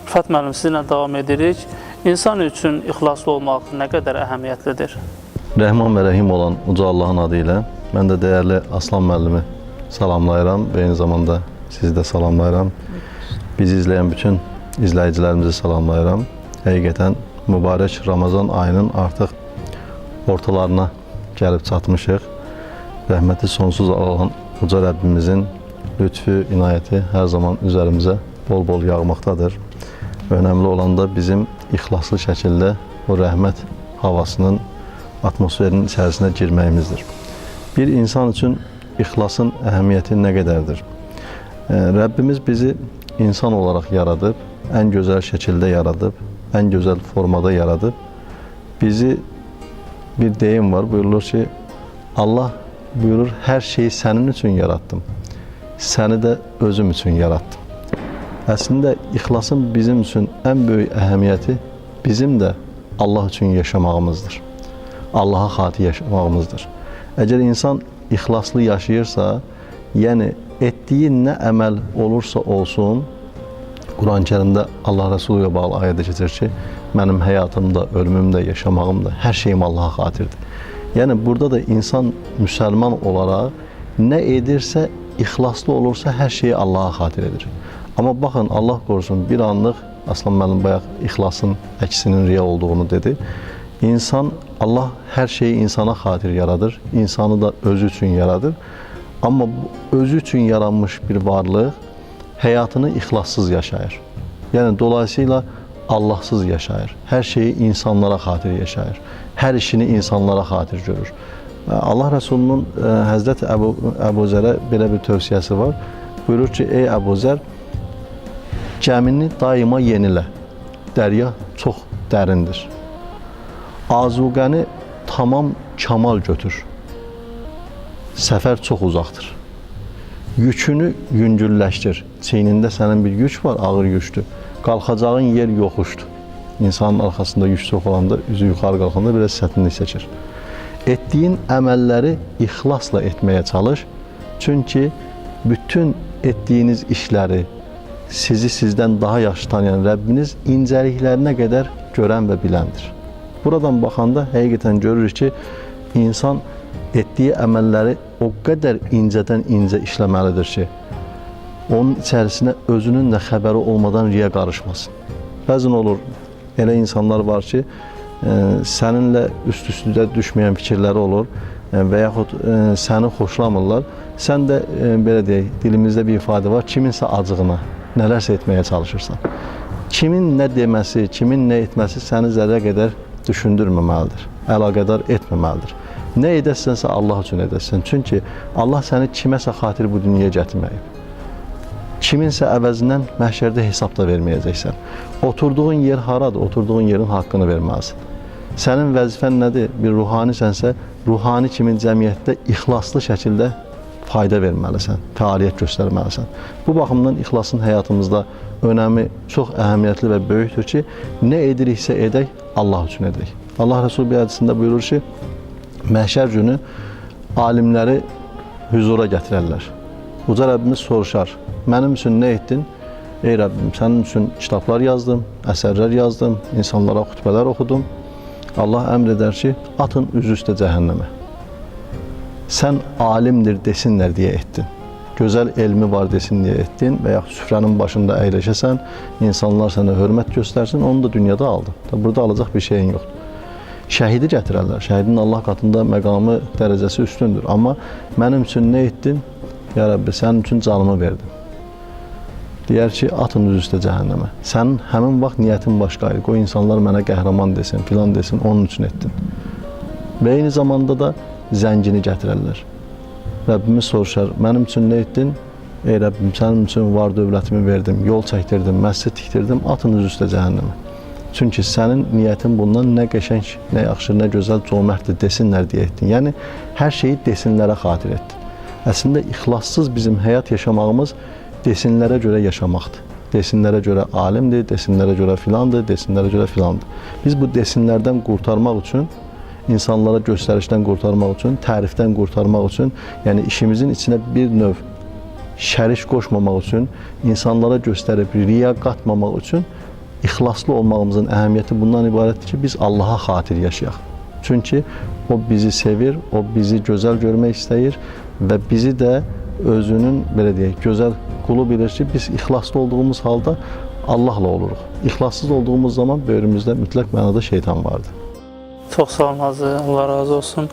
Rüfət müəllim, sizinlə davam edirik. İnsan üçün ixlaslı olmaq nə qədər əhəmiyyətlidir? Rəhman və Rəhim olan Uca Allahın adı ilə mən də dəyərli Aslan müəllimi salamlayıram və eyni zamanda sizi də salamlayıram. Bizi izləyən bütün izləyicilərimizi salamlayıram. Həqiqətən mübarək Ramazan ayının artıq ortalarına gəlib çatmışıq. Rəhməti sonsuz olan Uca Rəbbimizin lütfü, inayəti hər zaman üzərimizə bol-bol yağmaqdadır. Önəmli olan da bizim ixlaslı şəkildə o rəhmət havasının atmosferinin içərisinə girməyimizdir. Bir insan üçün ixlasın əhəmiyyəti nə qədərdir? Rəbbimiz bizi insan olaraq yaradıb, ən gözəl şəkildə yaradıb, ən gözəl formada yaradıb. Bizi bir deyim var, buyurulur ki, Allah buyurur, hər şeyi sənin üçün yaratdım. Səni də özüm üçün yaratdım. Əslində ixlasın bizim üçün ən böyük əhəmiyyəti bizim də Allah üçün yaşamağımızdır. Allaha xatir yaşamağımızdır. Əgər insan ixlaslı yaşayırsa, yəni etdiyi nə əməl olursa olsun, Quran-ı Kərimdə Allah Rəsulü ilə bağlı ayədə keçir ki, mənim həyatımda, ölümümdə, yaşamağımda hər şeyim Allaha xatirdir. Yəni burada da insan müsəlman olaraq nə edirsə, ixlaslı olursa hər şeyi Allaha xatir edir. Amma baxın, Allah qorusun, bir anlıq Aslan müəllim bayaq ixlasın əksinin riya olduğunu dedi. İnsan, Allah hər şeyi insana xatir yaradır, insanı da özü üçün yaradır. Amma özü üçün yaranmış bir varlıq həyatını ixlassız yaşayır. Yəni dolayısıyla Allahsız yaşayır. Hər şeyi insanlara xatir yaşayır. Hər işini insanlara xatir görür. Allah Rəsulunun Həzrəti Əbu Zərə belə bir tövsiyəsi var. Buyurur ki, ey Əbu Zər, gəmini daima yenilə. Dərya çox dərindir. Azuqəni tamam kamal götür. Səfər çox uzaqdır. Yükünü yüngülləşdir. Çiynində sənin bir yük var, ağır yükdür. Qalxacağın yer yoxuşdur. İnsanın arxasında yük çox olanda, üzü yuxarı qalxanda biraz çətinlik çəkir. Etdiyin əməlləri ixlasla etməyə çalış. Çünki bütün etdiyiniz işləri sizi sizdən daha yaxşı tanıyan Rəbbiniz incəliklərinə qədər görən və biləndir. Buradan baxanda həqiqətən görürük ki, insan etdiyi əməlləri o qədər incədən incə işləməlidir ki, onun içərisinə özünün də xəbəri olmadan riya qarışmasın. Bəzən olur, elə insanlar var ki, səninlə üst-üstə düşməyən fikirləri olur və yaxud səni xoşlamırlar. Sən də belə deyək, dilimizdə bir ifadə var, kiminsə acığına nələrsə etməyə çalışırsan. Kimin nə deməsi, kimin nə etməsi səni zərrə qədər düşündürməməlidir, əlaqədar etməməlidir. Nə edəsənsə Allah üçün edəsən. Çünki Allah səni kiməsə xatir bu dünyaya gətirməyib. Kiminsə əvəzindən məhşərdə hesab da verməyəcəksən. Oturduğun yer haradır? Oturduğun yerin haqqını verməlisən. Sənin vəzifən nədir? Bir ruhanisənsə, ruhani kimi cəmiyyətdə ixlaslı şəkildə fayda verməlisən, fəaliyyət göstərməlisən. Bu baxımdan ixlasın həyatımızda önəmi çox əhəmiyyətli və böyükdür ki, nə ediriksə edək, Allah üçün edək. Allah Rəsulü bir hədisində buyurur ki, məhşər günü alimləri hüzura gətirərlər. Uca Rəbbimiz soruşar, mənim üçün nə etdin? Ey Rəbbim, sənin üçün kitablar yazdım, əsərlər yazdım, insanlara xutbələr oxudum. Allah əmr edər ki, atın üzü üstə cəhənnəmə. Sən alimdir desinlər deyə etdin. Gözəl elmi var desin deyə etdin və yaxud süfrənin başında əyləşəsən, insanlar sənə hörmət göstərsin, onu da dünyada aldın. Burada alacaq bir şeyin yoxdur. Şəhidi gətirərlər. Şəhidin Allah qatında məqamı, dərəcəsi üstündür. Amma mənim üçün nə etdin? Ya Rəbbi, sənin üçün canımı verdim. Deyər ki, atın üzü üstə cəhənnəmə. Sənin həmin vaxt niyyətin başqa idi. Qoy insanlar mənə qəhrəman desin, filan desin, onun üçün etdin. Və eyni zamanda da zəngini gətirərlər. Rəbbimiz soruşar, mənim üçün nə etdin? Ey Rəbbim, sənin üçün var dövlətimi verdim, yol çəkdirdim, məscid tikdirdim, atın üzü üstə cəhənnəmə. Çünki sənin niyyətin bundan nə qəşəng, nə yaxşı, nə gözəl, cömərtdir desinlər deyə etdin. Yəni hər şeyi desinlərə xatir etdin. Əslində ixlassız bizim həyat yaşamağımız desinlərə görə yaşamaqdır. Desinlərə görə alimdir, desinlərə görə filandır, desinlərə görə filandır. Biz bu desinlərdən qurtarmaq üçün, insanlara göstərişdən qurtarmaq üçün, tərifdən qurtarmaq üçün, yəni işimizin içinə bir növ şərik qoşmamaq üçün, insanlara göstərib riya qatmamaq üçün İxlaslı olmağımızın əhəmiyyəti bundan ibarətdir ki, biz Allaha xatir yaşayaq. Çünki o bizi sevir, o bizi gözəl görmək istəyir və bizi də özünün belə deyək, gözəl qulu bilir ki, biz ixlaslı olduğumuz halda Allahla oluruq. İxlassız olduğumuz zaman böyrümüzdə mütləq mənada şeytan vardır. Çox sağ olun Hacı, Allah razı olsun.